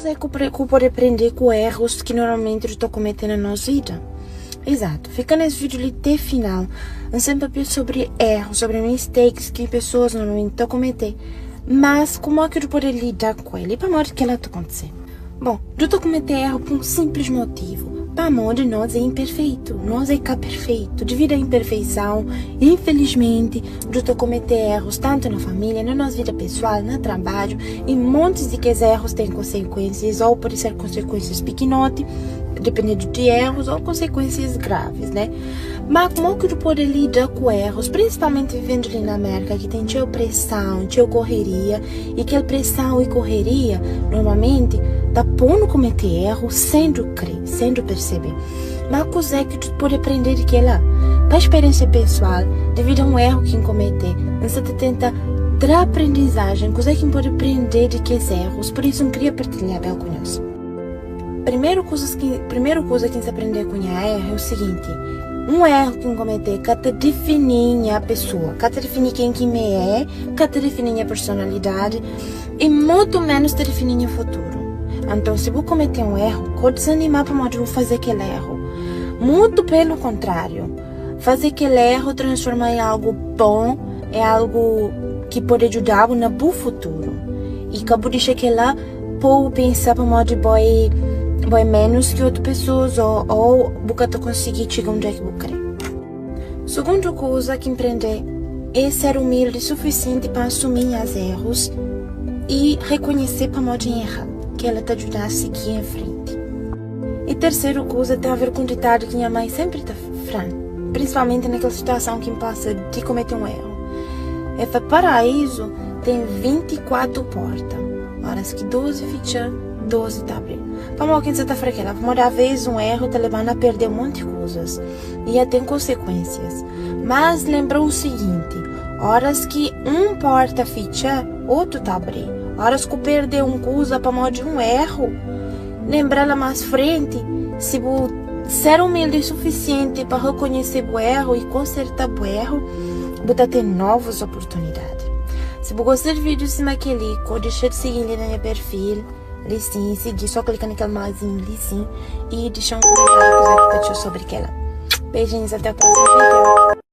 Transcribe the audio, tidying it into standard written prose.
Kuzê ku ku pode prende ku erros ki normalmenti nu ta komete na nos vida? Exato, fika nes vídeo li te final. N sen papia sobri erros, sobri mistakes ki pessoas normalmenti ta komete, mas kuma ki nu pode lida ku el i pamodi kila ta kontise. Bom, nu ta komete erro pa un simples motivo, pamodi nos é imperfeitu, nos é ka perfeitu, devidu a imperfeição, infelizmenti, nu ta komete erros tantu na família, na nos vida pessoal, na trabadju, i montis di kes erros ten konsekuênsias, ou pode ser konsekuênsias pikinoti, dependendo di erros, ou konsekuênsias graves, né? Ma kuma ki nu pode lida ku erros, prinsipalmenti vivendu li na Amérika ki ten txeu preson, txeu korreria, I kel preson i korreria normalmenti ta pô-nu komete éru sen du krê, sen du persebe. Má kuzê ki du pode prende di kel-la? Pa speriénsia pesoal, devidu a un éru ki N komete, N sta ta tenta tra aprendizajen, kuzê ki N pode prende di kes érus. Pur isu, N kria partilhaba el ku nhos. Primeru kuzas ki, primeru kuza ki N sta prende ku nha éru é u siginti, un éru ki N komete ka ta difini nha pesoa, ka ta difini ken ki mi é, ka ta difini nha personalidadi i mutu ménus ta difini nha futuru. Anton, si bu komete un éru, ka dizanima pamodi bu faze kel éru. Mutu pelu kontráriu, faze kel éru transforma em algu bon, é algu ki pode djuda-bu na bu futuru. I ka bu dixa kel-la Pô-u pensa pamodi bo é bo é ménus ki otu pesoas ô ô bu ka ta konsigi txiga undi é ki bu krê. Sugundu kuza ki N prende é ser umildi sufisienti pa asumi nhas erus i rekonhese pamodi N erra. Kel-la ta djuda-m sigi en frenti. I terseru kuza ten aver ku un ditadu ki nha mai sénpri ta fla-m, prinsipalmenti na kel situason ki N pasa di komete un eru. El fla, Paraízu ten 24 pórta. Óras ki 12 fitxa, 12 ta abri. Pamodi ki N sta ta fla kel-la? Pamodi alvês un éru ta leba-nu a perde un monti kuzas i a ten konsekuénsias. Má lenbra u siginti, óras ki un pórta fitxa, otu ta abri. Óras ki bu perde un kuza pamodi un éru, lenbra la más frenti, si bu ser umildi sufisienti pa rekonhese bu éru i konserta bu éru, bu ta ten novus oportunidadi. Si bu gosta di vídiu sima kel-li, ka dexa di sigi-m li na nha perfil, li sin, sigi, só klika na kel mazinhu li sin i dexa un komentáriu kuzê ki ta atxa sobri kel-la. Beijinhos, até o próximo vídeo!